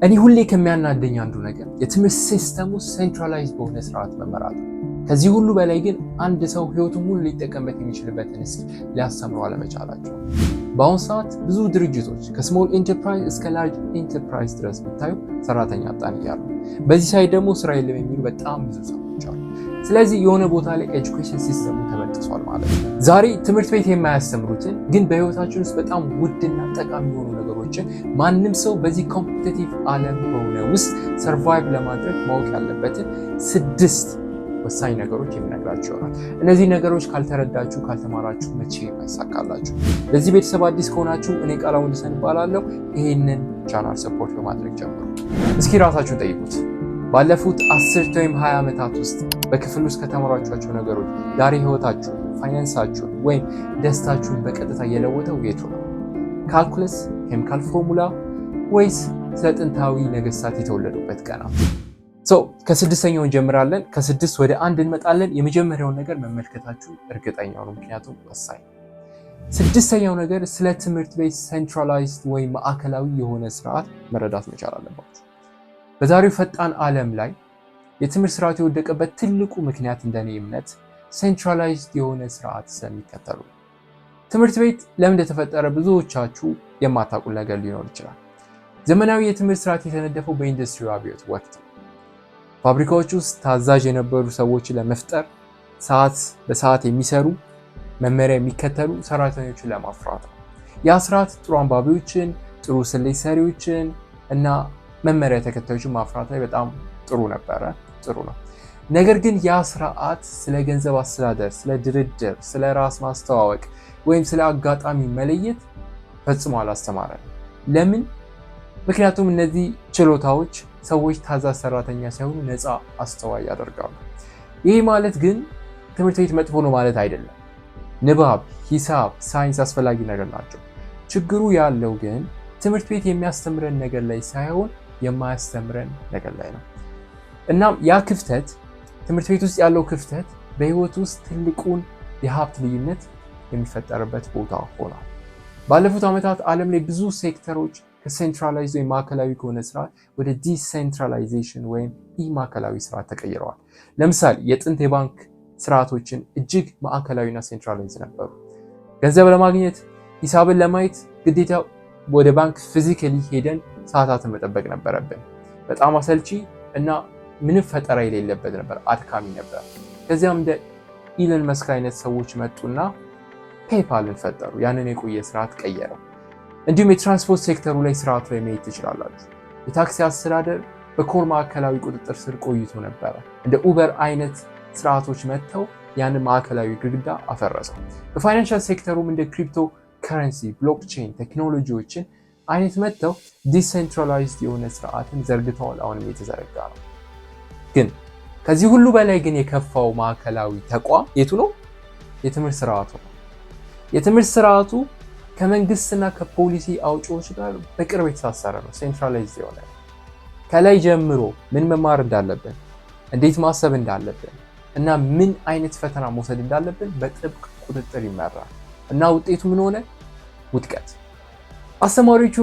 እኔ ሁሌ ከሚያናደኝ አንዱ ነገር የትምህርት system ኡ centralized በሆነ ስርዓት መመራት ነው። ከዚህ ሁሉ በላይ ግን አንድ ሰው ህይወቱን ሙሉ ሊጠቀምበት የሚችልበትን skill ሊያስተምሩ አለመቻላቸው። በአሁኑ ሰዓት ብዙ ድርጅቶች ከ small enterprise እስከ large enterprise ድረስ ብታዩ ሰራተኛ አጣን እያሉ፣ በዚህ side ደግሞ ስራ የለም የሚሉ በጣም ብዙ ሰዎች አሉ። ስለዚህ የሆነ ቦታ ላይ education system ኡ ተበጥሷል ማለት ነው። ዛሬ ትምህርት ቤት የማያስተምሩትን ግን በህይወታችን ውስጥ በጣም ውድና ጠቃሚ የሆኑ ነገሮችን፣ ማንም ሰው በዚህ competitive ዓለም በሆነ ውስጥ survive ለማድረግ ማወቅ ያለበትን ስድስት ወሳኝ ነገሮች የምነግራችሁ ይሆናል። እነዚህ ነገሮች ካልተረዳችሁ፣ ካልተማራችሁ መቼም አይሳካላችሁ። ለዚህ ቤተሰብ አዲስ ከሆናችሁ እኔ ቃላ ወንድሰን እባላለሁ። ይህንን channel support በማድረግ ጀምሩ። እስኪ ራሳችሁን ጠይቁት። ባለፉት 10 ወይም 20 ዓመታት ውስጥ በክፍል ውስጥ ከተማራችኋቸው ነገሮች ዛሬ ህይወታችሁን፣ ፋይናንሳችሁን ወይም ደስታችሁን በቀጥታ የለወጠው የቱ ነው? Calculus፣ chemical formula ወይስ ስለ ጥንታዊ ነገስታት የተወለዱበት ቀናት? So ከስድስተኛው እንጀምራለን። ከስድስት ወደ አንድ እንመጣለን። የመጀመሪያውን ነገር መመልከታችሁ እርግጠኛ ሁኑ፣ ምክንያቱም ወሳኝ ነው። ስድስተኛው ነገር ስለ ትምህርት ቤት centralized ወይም ማዕከላዊ የሆነ ስርዓት መረዳት መቻል አለባችሁ። በዛሬው ፈጣን ዓለም ላይ የትምህርት ስርዓቱ የወደቀበት ትልቁ ምክንያት እንደኔ እምነት centralized የሆነ ስርዓት ስለሚከተሉ ነው። ትምህርት ቤት ለምን እንደተፈጠረ ብዙዎቻችሁ የማታውቁት ነገር ሊኖር ይችላል። ዘመናዊ የትምህርት ስርዓት የተነደፈው በኢንዱስትሪው አብዮት ወቅት ነው። ፋብሪካዎች ውስጥ ታዛዥ የነበሩ ሰዎችን ለመፍጠር፣ ሰዓት በሰዓት የሚሰሩ፣ መመሪያ የሚከተሉ ሰራተኞችን ለማፍራት ነው። ያ ስርዓት ጥሩ አንባቢዎችን፣ ጥሩ ስሌት ሰሪዎችን እና መመሪያ ተከታዮችን ማፍራት ላይ በጣም ጥሩ ነበረ፣ ጥሩ ነው። ነገር ግን ያ ስርዓት ስለ ገንዘብ አስተዳደር፣ ስለ ድርድር፣ ስለ ራስ ማስተዋወቅ ወይም ስለ አጋጣሚ መለየት ፈጽሞ አላስተማረንም። ለምን? ምክንያቱም እነዚህ ችሎታዎች ሰዎች ታዛዥ ሰራተኛ ሳይሆኑ ነፃ አስተዋይ ያደርጋሉ። ይህ ማለት ግን ትምህርት ቤት መጥፎ ነው ማለት አይደለም። ንባብ፣ ሂሳብ፣ ሳይንስ አስፈላጊ ነገር ናቸው። ችግሩ ያለው ግን ትምህርት ቤት የሚያስተምረን ነገር ላይ ሳይሆን የማያስተምረን ነገር ላይ ነው። እናም ያ ክፍተት፣ ትምህርት ቤት ውስጥ ያለው ክፍተት፣ በህይወት ውስጥ ትልቁን የሀብት ልዩነት የሚፈጠርበት ቦታ ሆኗል። ባለፉት ዓመታት ዓለም ላይ ብዙ sector ኦች ከ centralized ወይም ማዕከላዊ ከሆነ ስርዓት ወደ decentralization ወይም ኢ ማዕከላዊ ስርዓት ተቀይረዋል። ለምሳሌ የጥንት የባንክ ስርዓቶችን እጅግ ማዕከላዊና centralized ነበሩ። ገንዘብ ለማግኘት፣ ሂሳብን ለማየት ግዴታ ወደ ባንክ physically ሄደን ሰዓታትን መጠበቅ ነበረብን። በጣም አሰልቺ እና ምንም ፈጠራ የሌለበት ነበር፣ አድካሚ ነበር። ከዚያም እንደ ኢሎን መስክ አይነት ሰዎች መጡና PayPal ን ፈጠሩ። ያንን የቆየ ስርዓት ቀየረው። እንዲሁም የትራንስፖርት ሴክተሩ ላይ ስርዓቱ ላይ መሄድ ትችላላችሁ። የታክሲ አስተዳደር በ core ማዕከላዊ ቁጥጥር ስር ቆይቶ ነበረ። እንደ Uber አይነት ስርዓቶች መጥተው ያንን ማዕከላዊ ግድግዳ አፈረሰው። በ financial sector ኡም እንደ crypto currency፣ blockchain ቴክኖሎጂዎችን አይነት መጥተው decentralized የሆነ ስርዓትን ዘርግተዋል። አሁንም የተዘረጋ ነው። ግን ከዚህ ሁሉ በላይ ግን የከፋው ማዕከላዊ ተቋም የቱ ነው? የትምህርት ስርዓቱ ነው። የትምህርት ስርዓቱ ከመንግስትና ከፖሊሲ አውጪዎች ጋር በቅርብ የተሳሰረ ነው። Centralized የሆነ ከላይ ጀምሮ ምን መማር እንዳለብን፣ እንዴት ማሰብ እንዳለብን እና ምን አይነት ፈተና መውሰድ እንዳለብን በጥብቅ ቁጥጥር ይመራል እና ውጤቱ ምን ሆነ? ውድቀት። አስተማሪዎቹ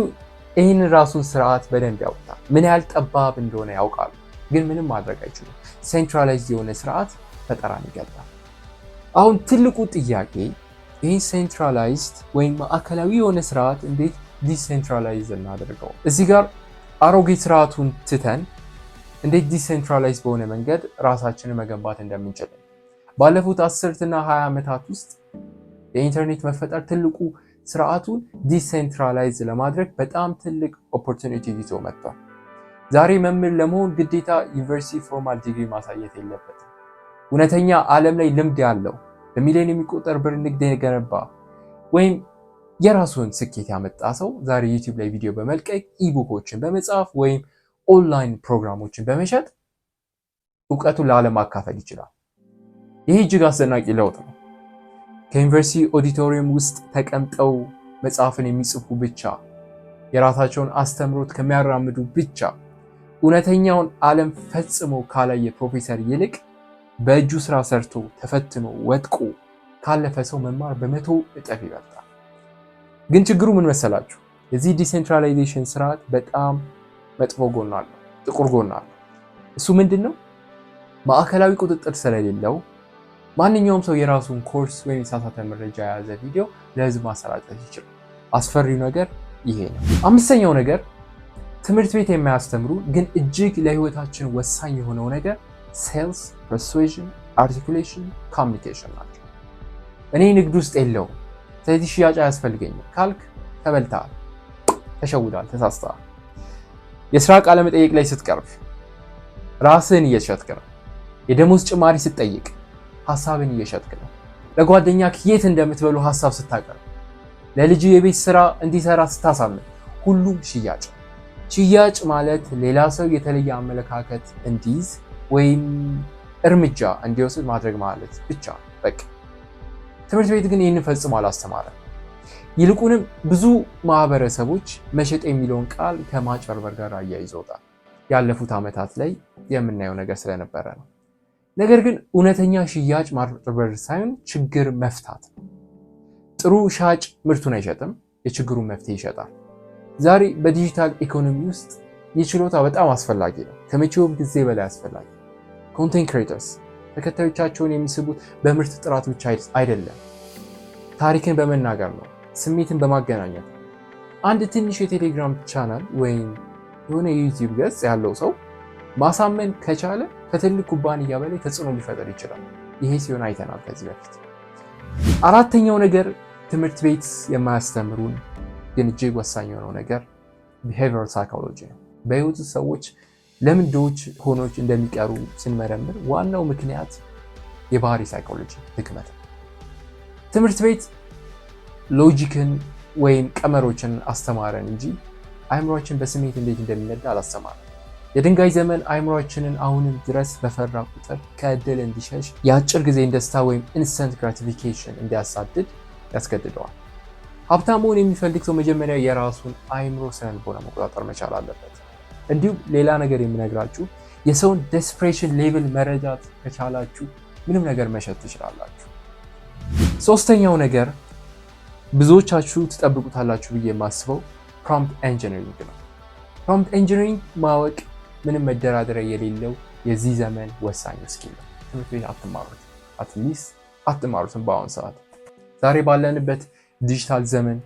ይህንን ራሱን ስርዓት በደንብ ያውቁታል። ምን ያህል ጠባብ እንደሆነ ያውቃሉ፣ ግን ምንም ማድረግ አይችሉም። Centralized የሆነ ስርዓት ፈጠራን ይገድላል። አሁን ትልቁ ጥያቄ ይህን centralized ወይም ማዕከላዊ የሆነ ስርዓት እንዴት decentralize እናደርገው? እዚህ ጋር አሮጌ ስርዓቱን ትተን እንዴት decentralize በሆነ መንገድ ራሳችንን መገንባት እንደምንችል። ባለፉት 10 እና 20 ዓመታት ውስጥ የኢንተርኔት መፈጠር ትልቁ ስርዓቱን decentralize ለማድረግ በጣም ትልቅ opportunity ይዞ መጥቷል። ዛሬ መምህር ለመሆን ግዴታ ዩኒቨርሲቲ formal degree ማሳየት የለበትም። እውነተኛ ዓለም ላይ ልምድ ያለው፣ በሚሊዮን የሚቆጠር ብር ንግድ የገነባ ወይም የራሱን ስኬት ያመጣ ሰው ዛሬ YouTube ላይ ቪዲዮ በመልቀቅ፣ ebook ኦችን በመጻፍ ወይም ኦንላይን ፕሮግራሞችን በመሸጥ እውቀቱን ለዓለም ማካፈል ይችላል። ይህ እጅግ አስደናቂ ለውጥ ነው። ከዩኒቨርሲቲ auditorium ውስጥ ተቀምጠው መጽሐፍን የሚጽፉ ብቻ፣ የራሳቸውን አስተምሮት ከሚያራምዱ ብቻ፣ እውነተኛውን ዓለም ፈጽሞ ካላየ ፕሮፌሰር ይልቅ በእጁ ስራ ሰርቶ፣ ተፈትኖ፣ ወድቆ ካለፈ ሰው መማር በ100 እጥፍ ይበልጣል። ግን ችግሩ ምን መሰላችሁ? የዚህ decentralization ስርዓት በጣም መጥፎ ጎን አለው፣ ጥቁር ጎን አለው። እሱ ምንድን ነው? ማዕከላዊ ቁጥጥር ስለሌለው ማንኛውም ሰው የራሱን ኮርስ ወይም የተሳሳተ መረጃ የያዘ ቪዲዮ ለህዝብ ማሰራጨት ይችላል። አስፈሪው ነገር ይሄ ነው። አምስተኛው ነገር፣ ትምህርት ቤት የማያስተምሩ ግን እጅግ ለህይወታችን ወሳኝ የሆነው ነገር sales፣ persuasion፣ articulation፣ communication ናቸው። እኔ ንግድ ውስጥ የለሁም፣ ስለዚህ ሽያጭ አያስፈልገኝም ካልክ ተበልተሃል፣ ተሸውደሃል፣ ተሳስተሃል። የስራ ቃለ መጠይቅ ላይ ስትቀርብ ራስህን እየሸጥክ ነው። የደሞዝ ጭማሪ ስትጠይቅ ሀሳብህን እየሸጥክ ነው። ለጓደኛህ የት እንደምትበሉ ሀሳብ ስታቀርብ፣ ለልጅህ የቤት ስራ እንዲሰራ ስታሳምን፣ ሁሉም ሽያጭ። ሽያጭ ማለት ሌላ ሰው የተለየ አመለካከት እንዲይዝ ወይም እርምጃ እንዲወስድ ማድረግ ማለት ብቻ፣ በቃ። ትምህርት ቤት ግን ይህንን ፈጽሞ አላስተማረም። ይልቁንም ብዙ ማህበረሰቦች መሸጥ የሚለውን ቃል ከማጭበርበር ጋር አያይዘውታል። ያለፉት ዓመታት ላይ የምናየው ነገር ስለነበረ ነው። ነገር ግን እውነተኛ ሽያጭ ማጭበርበር ሳይሆን ችግር መፍታት ነው። ጥሩ ሻጭ ምርቱን አይሸጥም፣ የችግሩን መፍትሄ ይሸጣል። ዛሬ በዲጂታል ኢኮኖሚ ውስጥ ይህ ችሎታ በጣም አስፈላጊ ነው፣ ከመቼውም ጊዜ በላይ አስፈላጊ። Content creators ተከታዮቻቸውን የሚስቡት በምርት ጥራት ብቻ አይደለም፣ ታሪክን በመናገር ነው፣ ስሜትን በማገናኘት ነው። አንድ ትንሽ የቴሌግራም ቻናል ወይም የሆነ የዩቲዩብ ገጽ ያለው ሰው ማሳመን ከቻለ ከትልቅ ኩባንያ በላይ ተጽዕኖ ሊፈጥር ይችላል። ይሄ ሲሆን አይተናል ከዚህ በፊት። አራተኛው ነገር፣ ትምህርት ቤት የማያስተምሩን ግን እጅግ ወሳኝ የሆነው ነገር behavioral psychology ነው። በህይወት ሰዎች ለምን ድሆች ሆነው እንደሚቀሩ ስንመረምር ዋናው ምክንያት የባህሪ psychology ድክመት ነው። ትምህርት ቤት logic ን ወይም ቀመሮችን አስተማረን እንጂ አእምሯችን በስሜት እንዴት እንደሚነዳ አላስተማረንም። የድንጋይ ዘመን አእምሯችንን አሁንም ድረስ በፈራ ቁጥር ከእድል እንዲሸሽ፣ የአጭር ጊዜን ደስታ ወይም instant gratification እንዲያሳድድ ያስገድደዋል። ሀብታም መሆን የሚፈልግ ሰው መጀመሪያ የራሱን አእምሮ ስነልቦና መቆጣጠር መቻል አለበት። እንዲሁም ሌላ ነገር የምነግራችሁ፣ የሰውን desperation level መረዳት ከቻላችሁ ምንም ነገር መሸጥ ትችላላችሁ። ሶስተኛው ነገር፣ ብዙዎቻችሁ ትጠብቁታላችሁ ብዬ የማስበው prompt engineering ነው። Prompt engineering ማወቅ ምንም መደራደሪያ የሌለው የዚህ ዘመን ወሳኝ skill ነው። ትምህርት ቤት አትማሩት፣ at least አትማሩትም። በአሁን ሰዓት ዛሬ ባለንበት ዲጂታል ዘመን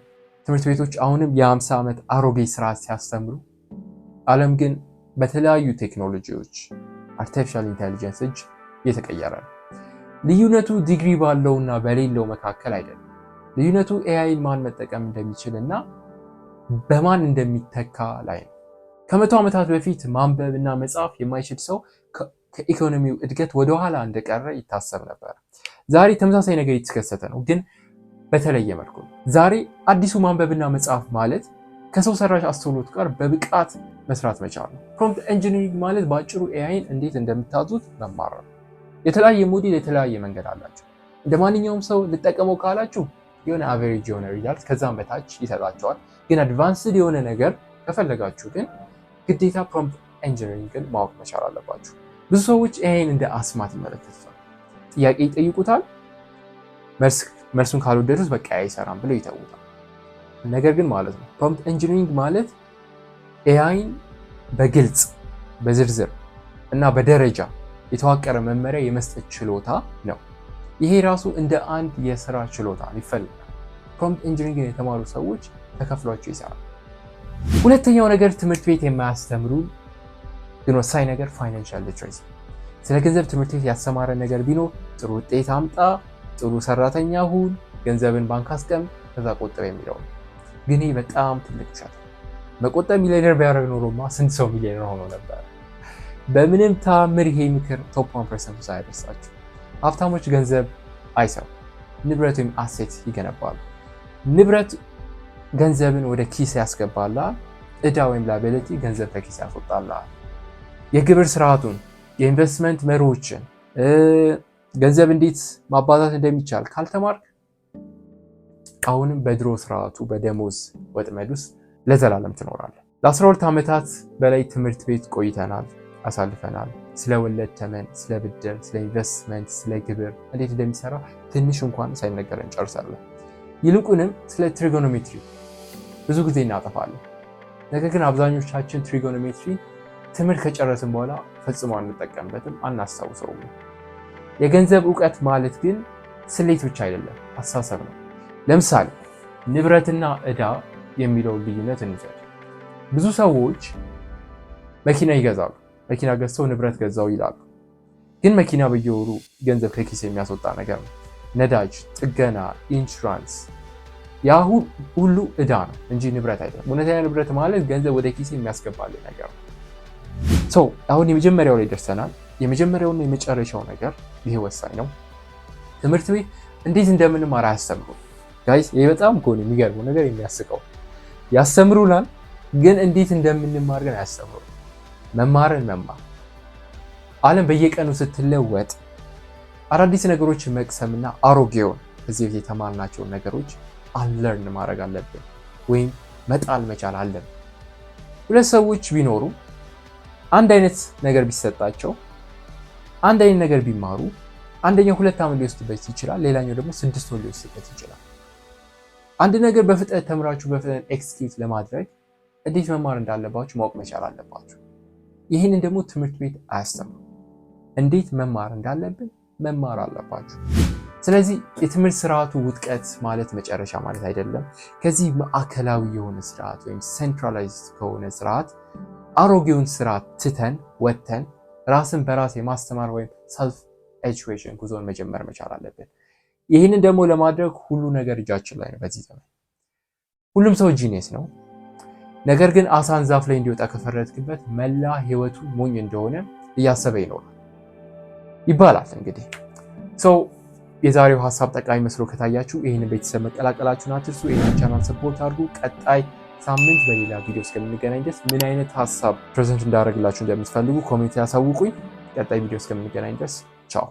ትምህርት ቤቶች አሁንም የ50 ዓመት አሮጌ ስርዓት ሲያስተምሩ፣ ዓለም ግን በተለያዩ ቴክኖሎጂዎች artificial intelligence እጅ እየተቀየረ ነው። ልዩነቱ ዲግሪ ባለውና በሌለው መካከል አይደለም። ልዩነቱ AI ን ማን መጠቀም እንደሚችል እና በማን እንደሚተካ ላይ ነው። ከ100 ዓመታት በፊት ማንበብ እና መጻፍ የማይችል ሰው ከኢኮኖሚው እድገት ወደኋላ እንደቀረ ይታሰብ ነበር። ዛሬ ተመሳሳይ ነገር እየተከሰተ ነው፣ ግን በተለየ መልኩ ነው። ዛሬ አዲሱ ማንበብና መጻፍ ማለት ከሰው ሰራሽ አስተውሎት ጋር በብቃት መስራት መቻል ነው። Prompt engineering ማለት በአጭሩ AI ን እንዴት እንደምታዙት መማር ነው። የተለያየ ሞዴል የተለያየ መንገድ አላቸው። እንደ ማንኛውም ሰው ልጠቀመው ካላችሁ የሆነ average የሆነ result ከዛም በታች ይሰጣችኋል። ግን advanced የሆነ ነገር ከፈለጋችሁ ግን ግዴታ prompt engineering ን ማወቅ መቻል አለባችሁ። ብዙ ሰዎች AI ን እንደ አስማት ይመለከቱታል። ጥያቄ ይጠይቁታል፣ መልሱን ካልወደዱት በቃ አይሰራም ብለው ይተውታል። ነገር ግን ማለት ነው prompt engineering ማለት AI ን በግልጽ፣ በዝርዝር እና በደረጃ የተዋቀረ መመሪያ የመስጠት ችሎታ ነው። ይሄ ራሱ እንደ አንድ የስራ ችሎታ ይፈልጋል። Prompt engineering የተማሩ ሰዎች ተከፍሏቸው ይሰራል። ሁለተኛው ነገር፣ ትምህርት ቤት የማያስተምሩ ግን ወሳኝ ነገር financial literacy። ስለ ገንዘብ ትምህርት ቤት ያስተማረ ነገር ቢኖር ጥሩ ውጤት አምጣ፣ ጥሩ ሰራተኛ ሁን፣ ገንዘብን ባንክ አስቀምጥ፣ ከዛ ቆጥብ የሚለው ነው። ግን ይህ በጣም ትልቅ ውሸት ነው። መቆጠብ ሚሊዮነር ቢያደርግ ኖሮማ ስንት ሰው ሚሊዮነር ሆኖ ነበር። በምንም ተአምር ይሄ ምክር top 1% ውስጥ አያደርሳችሁ። ሀብታሞች ገንዘብ አይሰሩም፣ ንብረት ወይም asset ይገነባሉ። ንብረት ገንዘብን ወደ ኪስ ያስገባላል። ዕዳ ወይም liability ገንዘብ ከኪስ ያስወጣላል። የግብር ስርዓቱን፣ የኢንቨስትመንት መርሆችን፣ ገንዘብ እንዴት ማባዛት እንደሚቻል ካልተማርክ አሁንም በድሮ ስርዓቱ በደሞዝ ወጥመድ ውስጥ ለዘላለም ትኖራለህ። ለ12 ዓመታት በላይ ትምህርት ቤት ቆይተናል፣ አሳልፈናል። ስለ ወለድ ተመን፣ ስለ ብድር፣ ስለ ኢንቨስትመንት፣ ስለ ግብር እንዴት እንደሚሰራ ትንሽ እንኳን ሳይነገረን ጨርሳለን። ይልቁንም ስለ trigonometry ብዙ ጊዜ እናጠፋለን። ነገር ግን አብዛኞቻችን trigonometry ትምህርት ከጨረስን በኋላ ፈጽሞ አንጠቀምበትም፣ አናስታውሰውም። የገንዘብ እውቀት ማለት ግን ስሌት ብቻ አይደለም፣ አስተሳሰብ ነው። ለምሳሌ ንብረትና ዕዳ የሚለውን ልዩነት እንውሰድ። ብዙ ሰዎች መኪና ይገዛሉ። መኪና ገዝተው ንብረት ገዛው ይላሉ። ግን መኪና በየወሩ ገንዘብ ከኪስ የሚያስወጣ ነገር ነው። ነዳጅ፣ ጥገና፣ ኢንሹራንስ፣ ያ ሁሉ ዕዳ ነው እንጂ ንብረት አይደለም። እውነተኛ ንብረት ማለት ገንዘብ ወደ ኪስ የሚያስገባልን ነገር ነው። So አሁን የመጀመሪያው ላይ ደርሰናል። የመጀመሪያውና የመጨረሻው ነገር ይሄ ወሳኝ ነው። ትምህርት ቤት እንዴት እንደምንማር አያስተምሩም። Guys፣ ይሄ በጣም እኮ ነው የሚገርመው ነገር፣ የሚያስቀው። ያስተምሩናል፣ ግን እንዴት እንደምንማር ግን አያስተምሩም። መማርን መማር፣ ዓለም በየቀኑ ስትለወጥ አዳዲስ ነገሮችን መቅሰምና አሮጌውን ከዚህ በፊት የተማርናቸውን ነገሮች unlearn ማድረግ አለብን ወይም መጣል መቻል አለብን። ሁለት ሰዎች ቢኖሩ፣ አንድ አይነት ነገር ቢሰጣቸው፣ አንድ አይነት ነገር ቢማሩ፣ አንደኛው 2 ዓመት ሊወስድበት ይችላል፣ ሌላኛው ደግሞ 6 ወር ሊወስድበት ይችላል። አንድ ነገር በፍጥነት ተምራችሁ በፍጥነት execute ለማድረግ እንዴት መማር እንዳለባችሁ ማወቅ መቻል አለባችሁ። ይህንን ደግሞ ትምህርት ቤት አያስተምሩም። እንዴት መማር እንዳለብን መማር አለባችሁ። ስለዚህ የትምህርት ስርዓቱ ውድቀት ማለት መጨረሻ ማለት አይደለም። ከዚህ ማዕከላዊ የሆነ ስርዓት ወይም centralized ከሆነ ስርዓት አሮጌውን ስርዓት ትተን ወጥተን ራስን በራስ የማስተማር ወይም self education ጉዞን መጀመር መቻል አለብን። ይህንን ደግሞ ለማድረግ ሁሉ ነገር እጃችን ላይ ነው። በዚህ ዘመን ሁሉም ሰው genius ነው። ነገር ግን አሳን ዛፍ ላይ እንዲወጣ ከፈረድክበት መላ ህይወቱ ሞኝ እንደሆነ እያሰበ ይኖራል ይባላል። እንግዲህ so የዛሬው ሀሳብ ጠቃሚ መስሎ ከታያችሁ ይህንን ቤተሰብ መቀላቀላችሁን አትርሱ። ይህንን channel support አድርጉ። ቀጣይ ሳምንት በሌላ ቪዲዮ እስከምንገናኝ ድረስ ምን አይነት ሀሳብ present እንዳደረግላችሁ እንደምትፈልጉ comment ያሳውቁኝ። ቀጣይ ቪዲዮ እስከምንገናኝ ድረስ ቻው።